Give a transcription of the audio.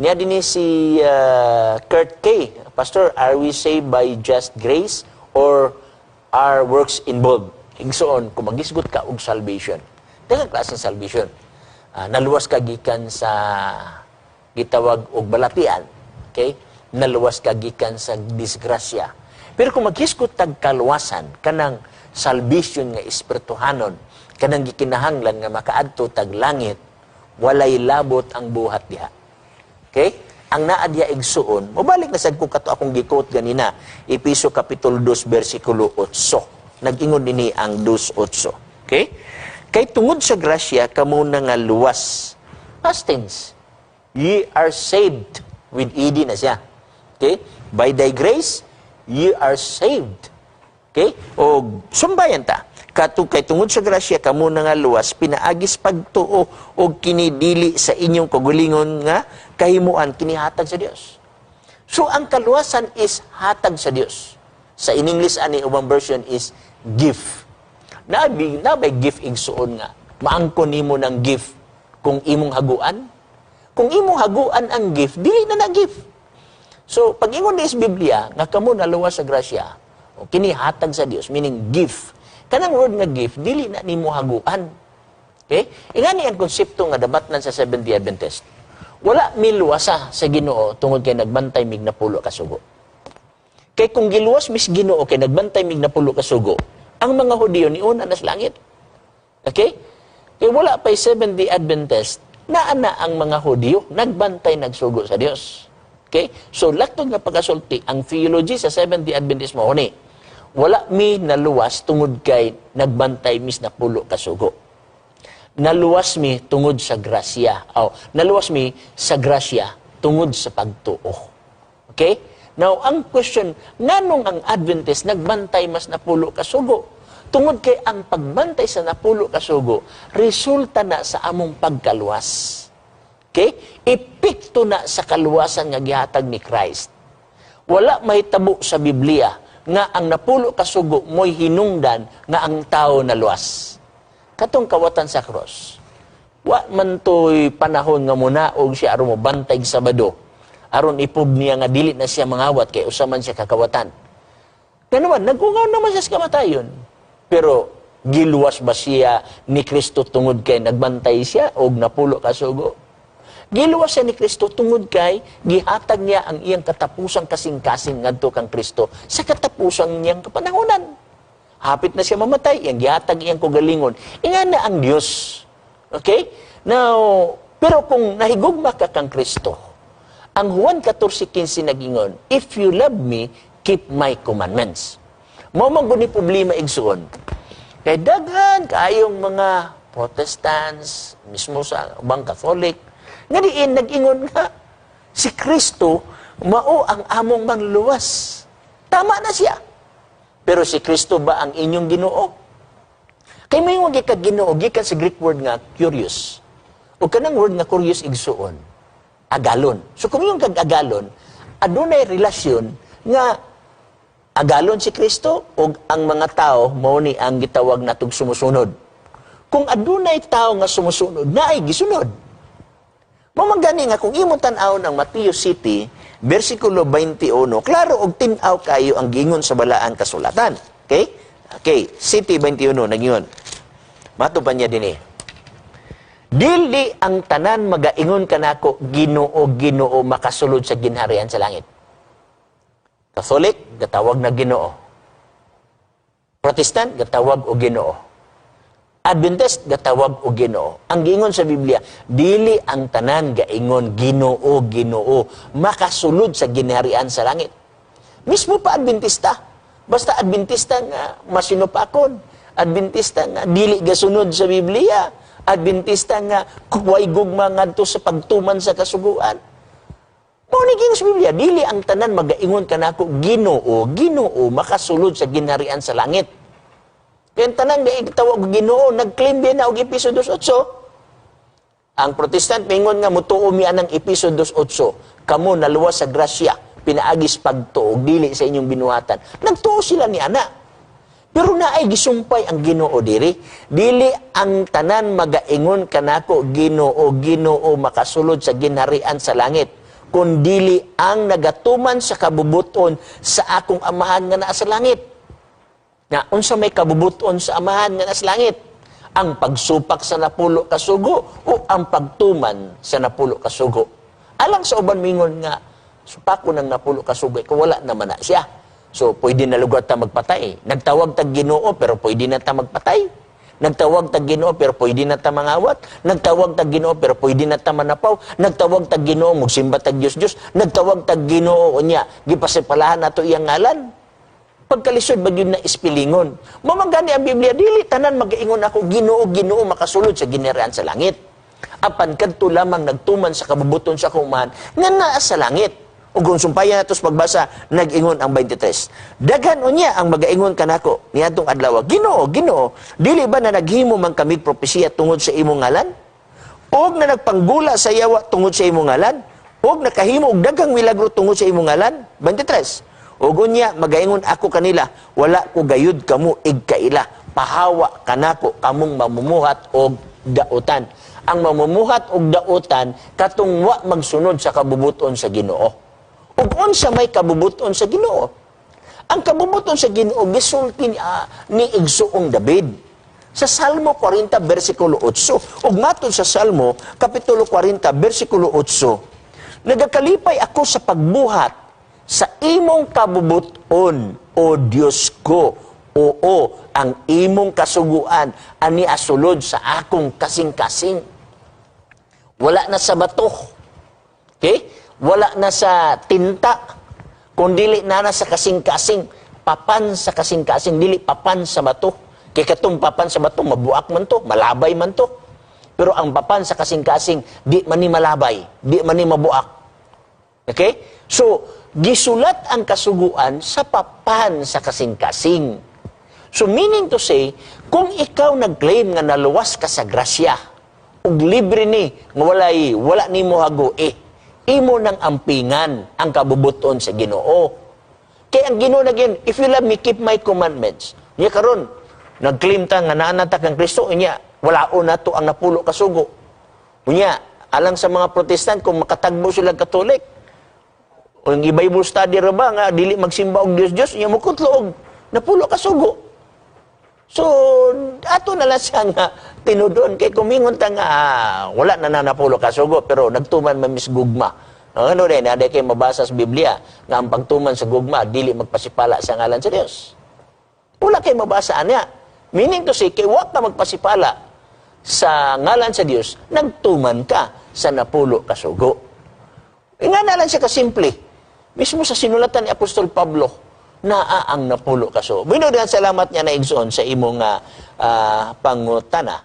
Niya din ni si Kurt K. "Pastor, are we saved by just grace or are works involved?" Igsoon, kung magisgot ka og salvation. Daghang klase salvation. Naluwas ka gikan sa gitawag og balatian. Okay? Naluwas ka gikan sa disgrasya. Pero kung maghisgot tag kaluwasan, kanang salvation nga espirituhanon, kanang gikinahanglan nga makaadto tag langit, walay labot ang buhat diha. Okay? Ang naa diha, igsuon, mobalik na sad ko kato akong gi-quote ganina, Epeso Kapitulo 2 versikulo 8. Nag-ingon dinhi ang 2:8. Okay? "Kay tungod sa grasya kamo na nga luwas." Past tense. Ye are saved, with ed na siya. Okay? By thy grace, ye are saved. Okay? O sumbayan ta. Kay tungod sa grasya kamo na nga luwas pinaagis pagtuo, og kini dili sa inyong kaugalingon nga kahimuan, kini hatag sa Dios. So ang kaluwasan is hatag sa Dios. Sa in English ani ubang version is gift. Nabi nabay gift, igsuon, nga maangkon nimo ng gift kung imong haguan? Kung imong haguan ang gift, dili na na gift. So, pag ingon ni sa Biblia, nga kamo naluwas sa grasya, o kini hatag sa Dios, meaning gift. Kanang word nga gift, dili na nimo haguan. Okay? Ingani ang konsepto nga dabatnan sa Seventh-day Adventist. Wala miluwasa sa Ginoo tungod kay nagbantay mig 40 ka sugo. Kay kung giluwas mis Ginoo kay nagbantay mig 40 ka sugo, ang mga Hudiyo niuna na sa langit. Okay? Kay wala pa'y Seventh-day Adventist, naa na ang mga Hudiyo, nagbantay nagsugo sa Dios. Okay? So, laktod nga pagkasulti, ang theology sa Seventh-day Adventist mao ni, wala mi naluwas tungod kay nagbantay mis 40 ka sugo. Naluwas mi tungod sa grasya. Oh, naluwas mi sa grasya tungod sa pagtuo. Okay? Now, ang question, nganong ang Adventist nagbantay mas 40 ka sugo? Tungod kay ang pagbantay sa 40 ka sugo, resulta na sa among pagkaluwas. Okay? Epekto na sa kaluwasan nga gihatag ni Christ. Wala mahitabo sa Biblia nga ang 40 ka sugo mo'y hinungdan nga ang tao naluwas. Katong kawatan sa cross. Wa man to'y panahon nga munaog siya aron mo bantay Sabado. Aron ipob niya nga dili na siya mangawat kay usa man siya kakawatan. Nga naman, nag-ungaw naman siya sa kamatayon. Pero giluwas ba siya ni Kristo tungod kay nagbantay siya og 40 ka sugo? Giluwas siya ni Kristo tungod kay gihatag niya ang iyang katapusang kasing-kasing ngadto kang Kristo sa katapusang niyang kapanahonan. Hapit na siya mamatay, iyang gihatag iyang kaugalingon. Ingana ang Dios. Okay? Now, pero kung nahigugma ka kang Kristo, ang Juan 14:15 nagingon, "If you love me, keep my commandments." Mao man gud ni problema, igsuon. Kay daghan kaayong mga Protestants, mismo sa ubang Catholic, nga diin nag-ingon nga si Kristo mao ang among manluwas. Tama na siya. Pero si Kristo ba ang inyong Ginoo? Kay may wag ka Ginoo gikan sa Greek word nga kurios. O kanang word nga kurios, igsuon, agalon. So kung yung kag agalon, adunay relasyon nga agalon si Kristo ug ang mga tao mao ni ang gitawag natog sumusunod. Kung adunay tao nga sumusunod, naay gisunod. Mao man gani nga kung imong tan-awon ang Mateo 7, versikulo 21, klaro og tin-aw kayo ang gingon sa balaan kasulatan. Okay? Okay, 7:21 nagingon. Mato pa niya dinhi. "Dili ang tanan magaingon kanako, 'Ginoo, Ginoo,' makasulod sa ginharian sa langit." Catholic, gatawag na Ginoo. Protestant, gatawag og Ginoo. Adventist, gatawag og Ginoo. Ang giingon sa Biblia, dili ang tanan gaingon, "Ginoo, Ginoo," makasulod sa ginharian sa langit. Mismo pa Adventista. Basta Adventista nga masinupakon. Adventista nga dili gasunod sa Biblia. Adventista nga way gugma ngadto sa pagtuman sa kasuguan. Mao ni giingon sa Biblia, dili ang tanan magaingon kanako, "Ginoo, Ginoo," makasulod sa ginharian sa langit. Kaya ang tanan nga itawag og Ginoo, nag-claim din na og Epeso 2:8. Ang Protestant mingon nga mutuo mi anang Epeso 2:8, kamo naluwas sa grasya, pinaagis pagtuo, dili sa inyong binuhatan. Nagtuo sila ni ana. Pero naay gisumpay ang Ginoo diri, dili ang tanan magaingon kanako, "Ginoo, Ginoo," makasulod sa ginharian sa langit. kundili ang nagatuman sa kabubuton sa akong Amahan nga naa sa langit. Nga unsa may kabubuton sa Amahan nga naa sa langit? Ang pagsupak sa 10 ka sugo o ang pagtuman sa 10 ka sugo? Alang sa uban, mingon nga supako ng 10 ka sugo kung wala naman na siya. So pwede na lugar ta magpatay. Nagtawag tag Ginoo pero pwede na ta magpatay. Nagtawag tag Ginoo pero pwede na ta mangawat. Nagtawag tag Ginoo pero pwede na ta manapaw. Nagtawag tag Ginoo, magsimba tag Dios Dios. Nagtawag tag Ginoo, unya gipasipalahan nato iyang ngalan. Pagkalisod ba yun na ispilingon? Mao man gani ang Biblia, dili tanan magaingon ako, "Ginoo, Ginoo," makasulod sa ginharian sa langit. Apan kadto lamang nagtuman sa kabubuton sa akong Amahan nga naa sa langit. Ug kung sumpayan nato sa pagbasa, nag-ingon ang 23. "Daghan unya ang magaingon kanako niadtong adlaw, 'Ginoo, Ginoo, dili ba na naghimo man kami propesiya tungod sa imong ngalan? Og na nagpanggula sa yawa tungod sa imong ngalan? Og nakahimo og daghang milagro tungod sa imong ngalan?'" 23. "Ug unya magaingon ako kanila, 'Wala ko gayud kamo igkaila. Pahawa kanako, kamong mamumuhat og dautan.'" Ang mamumuhat og dautan katong wa magsunod sa kabubuton sa Ginoo. Ug unsa may kabubuton sa Ginoo? Ang kabubuton sa Ginoo gisulti ni Igsuong David sa Salmo 40 versikulo 8. Ug matod sa Salmo kapitulo 40 versikulo 8, "Nagakalipay ako sa pagbuhat sa imong kabubuton, o Dios ko. Oo, ang imong kasuguan ani asulod sa akong kasing-kasing." Wala na sa bato. Okay? Wala na sa tinta. Kundili na na sa kasing-kasing. Papan sa kasing-kasing, dili papan sa bato. Kay katong papan sa bato, mabuak man to, malabay man to. Pero ang papan sa kasing-kasing, di man ni malabay, di man ni mabuak. Okay? So, gisulat ang kasuguan sa papan sa kasing-kasing. So, meaning to say, kung ikaw nag-claim nga naluwas ka sa grasya, ug libre ni, nga wala nimo hagoe, imo nang ampingan ang kabubuton sa Ginoo. Kay ang Ginoo nagyan, "If you love me, keep my commandments." Nya karon, nag-claim ta nga naa na ta kang Kristo, unya, wala na to ang 10 ka sugo. Unya, alang sa mga Protestant, kung makatagbo sila Katolik, o yung i-Bible study ra ba nga dili magsimba og Dios Dios, unya mukutlo og 10 ka sugo. So, ato na lang siya nga tinudon kay kumingon ta nga wala na na 10 ka sugo pero nagtuman man mis gugma. Ano rin, ada kay mabasa sa Biblia nga ang pagtuman sa gugma dili magpasipala sa ngalan sa Dios? Wala kay mabasa niya. Meaning to say, kay wa ka magpasipala sa ngalan sa Dios, nagtuman ka sa 10 ka sugo. Nga na lang siya kasimple. Mismo sa sinulatan ni Apostol Pablo, naa ang 10 ka sugo. Bueno, salamat niya na, igsoon, sa imong pangutana.